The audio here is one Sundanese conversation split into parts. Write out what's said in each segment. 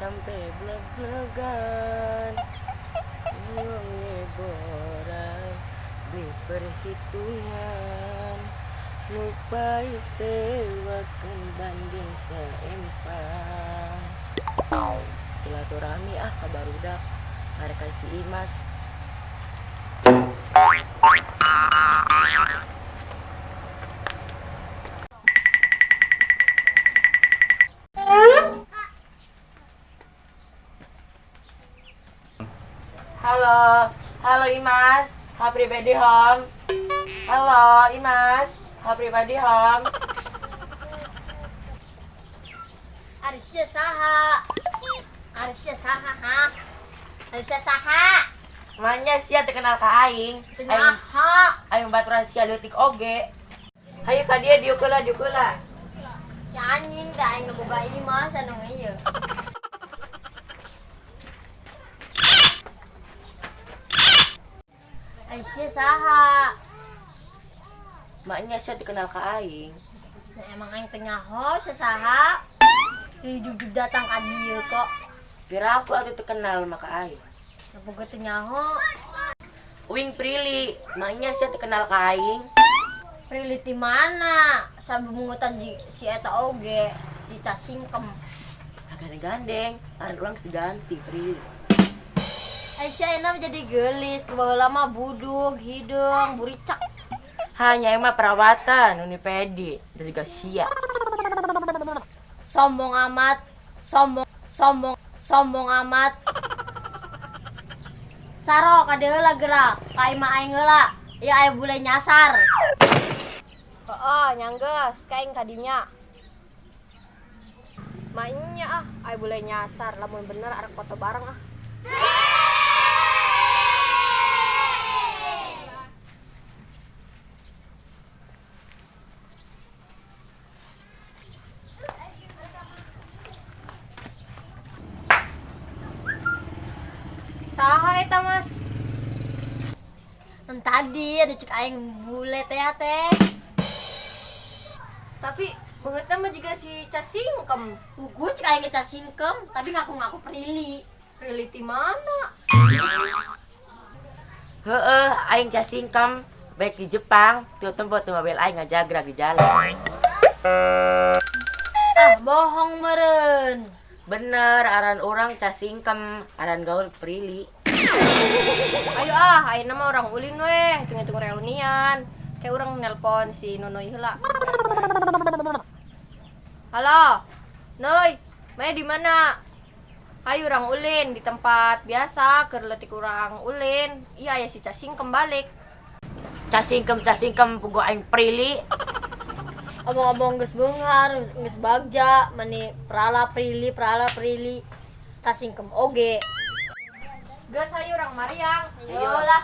Sampai bleg-blegan. Wong borang beli perhitungan. Lupai sewakeun banding seempang. Silaturahmi ah ka barudak. Karek si Imas. Halo, halo Imas, ha pribadi home. Halo Imas, ha pribadi home. Ari sia saha? Ari sia saha ha? Ari sia saha? Manya sia teu kenal ka aing. Teu Aing nyaho. aing baturan sia leutik oge. Hayu ka dieu diuk heula, diuk heula. Si anjing teh aing nu boga imah anu ieu. Ari sia saha? Maknya sia teu kenal ka aing. Nah, emang aing teu nyaho sia saha? Jujur datang ka dieu kok. Piraku atuh teu kenal mah ka aing. Nu boga teu nyaho. Uing Prilly, maknya sia teu kenal ka aing. Prilly ti mana? Sabumungutan si eta oge, si Casingkem. Gandeng-gandeng, ngaran urang seganti Prilly. Aisyah enak jadi gelis, baheula mah budug, hideung, buricak. Hanya emang perawatan Unipedi, itu juga sia. Sombong amat, sombong, sombong, sombong amat. Saro kade heula gerak, ka imah aing heula. Ieu aya bule nyasar. Heeh, nyanggeus, ka aing kadinya. Mainnya ah, aya bule nyasar, lamun bener arek foto bareng ah. Saha eta, Mas? Yang tadi ada cek aing bule teh ya, teh. Tapi beungeutna mah juga si Casingkem. Gue cek aing ke Casingkem, tapi ngaku-ngaku Prilly. Prilly ti mana? Heeh, aing Casingkem, baik di Jepang, tuh tempat tuh mobil aing ngajagrak di jalan. Ah, bohong meureun. Bener, aran orang Casingkem, aran gaul Prilly. Ayo ah, ayeuna mah orang ulin weh, hitung-hitung reunian. Kayak orang nelpon si Nonoy heula. Halo, Noy, Maya di mana? Ayo orang ulin di tempat biasa, keur leutik urang ulin. Iya, aya si Casingkem balik. Casingkem, Casingkem, puguh aing Prilly. Omong-omong geus beunghar, geus bagja, mani prala Prilly, prala Prilly. Casingkem oge. Geus ayo urang mariang. Ayo lah.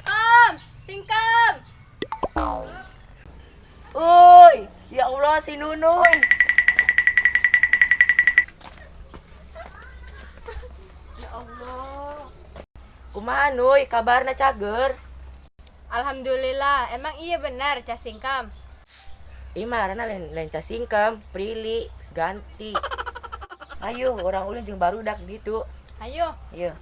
Kam, singkem. Uy, ya Allah si Nunuy. Ya Allah. Kumaha Nuy, kabarna cager? Alhamdulillah, emang iya benar Casingkem. Ih, marana lain Casingkem, Prilly, ganti. Ayo, orang ulin jeung barudak gitu. Ayo. Ayo.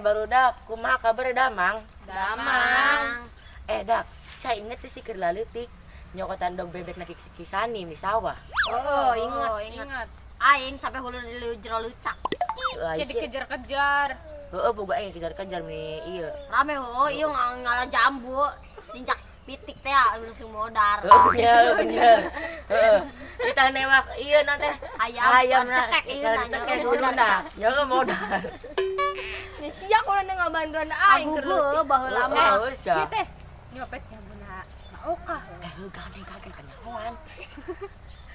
Barudak, kumaha kabar damang? Damang. Dak, saya inget sih keur laleutik nyokotan dog bebek na kisani di sawah. Oh, inget, Oh, inget. inget. Aing sampai hulu di jero leutak. Lah, Jadi kejar-kejar. Heeh, boga aing kejar-kejar nih, iya. Rame heuh, ieu ngala jambu, nincak pitik teh ya, langsung modar. Heeh, bener, bener. Heeh. Kita newak ieu na teh. Ayam, Ayam na, cekek ieu na, cekek nya, modar. modar. Ya modar. Nih sia kalau nanti ngabantuan aing keur Agugu leutik. baheula mah. Heeh, sia. Sia teh nyopet jambuna maoka. Heuh, gandeng gandeng kanyahoan.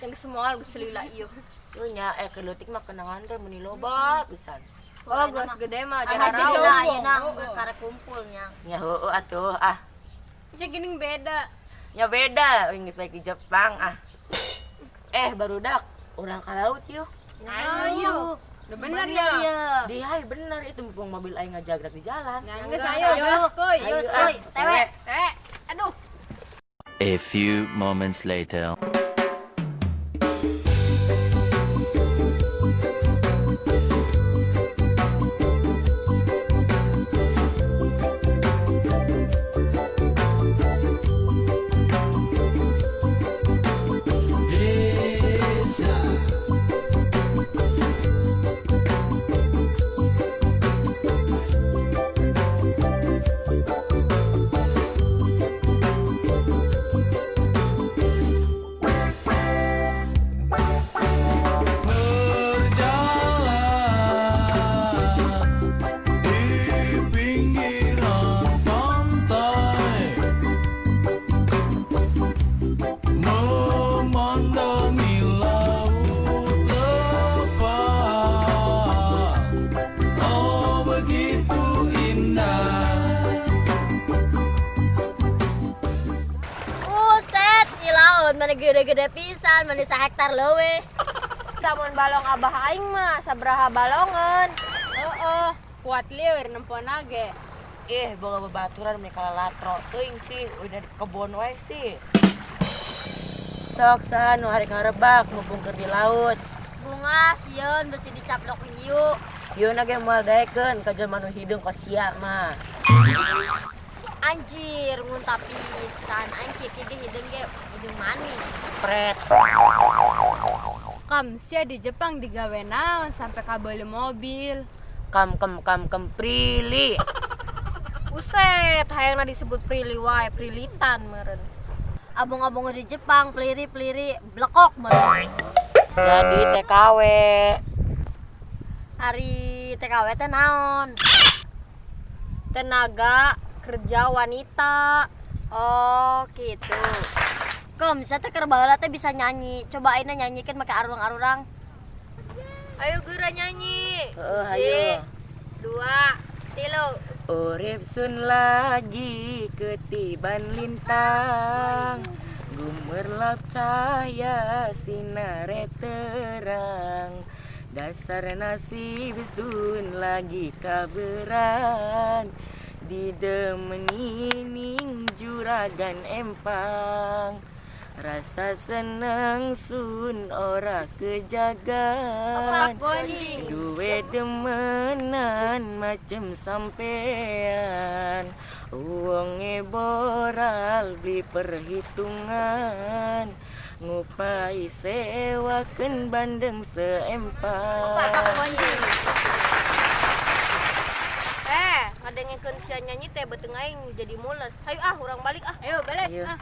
Yang semua geus lila ieu. Heuh nya, keur leutik mah kenangan teh meuni loba pisan. Oh, geus gede mah jarang Alhamdulillah sombong. ayeuna geus karek kumpul nya. Nya heueuh atuh ah. Sia geuning beda. Nya beda, geus baik di Jepang ah. Eh, barudak, urang ka laut yuk. Ayo. Udah bener ya. Di hai bener itu mumpung mobil aing ngajagrak di jalan. Nah, geus ayo, geus kuy. Ayo, kuy. Tewe. Teh. Aduh. A few moments later. Berjalan di pinggiran pantai, memandangi laut lepas. Oh begitu indah. Buset, di laut mana gede-gede pisan, mana sahektar leuwih. Samun balong abah aing mah sabaraha balongan. Heeh, kuat lieur nempona ge. Ih, boga babaturan mereka latro teuing sih, udah di kebon wae sih. Sok saha nu arek ngarebak mumpung keur di laut. Bunga sieun besi dicaplok hiu. Yeuna ge moal daekeun ka jelema nu hideung kos sia mah. Anjir, nguntap pisan. Aing kieu ge hideung ge hideung manis. Pret. Kam sia di Jepang digawe naon sampai kabeuli mobil. Kam kem kam kem prili. Buset, hayangna disebut Prilly wae, Prilitan meureun. Abong-abong di Jepang, peliri-peliri blekok meureun. Jadi TKW. Hari TKW teh naon? Tenaga kerja wanita. Oh, gitu. Kom, saya teh keur baheula teh bisa nyanyi. Coba ayeuna nyanyikan make arurang-arurang. Ayo geura nyanyi. Heeh, ayo. 2, 3. Urip sun lagi ketiban lintang, gumerlap cahaya sinare terang. Dasar nasib sun lagi kaberan, didemeni ning juragan empang. Rasa seneng sun ora kejagan, duwe demenan macem sampean. Wonge boral beli perhitungan, ngupai sewakeun bandeng seempang. Eh, ngadengekeun sia nyanyi teh beuteung aing jadi mules. Hayu ah, urang balik ah. Ayo balik. Ayo. Ah.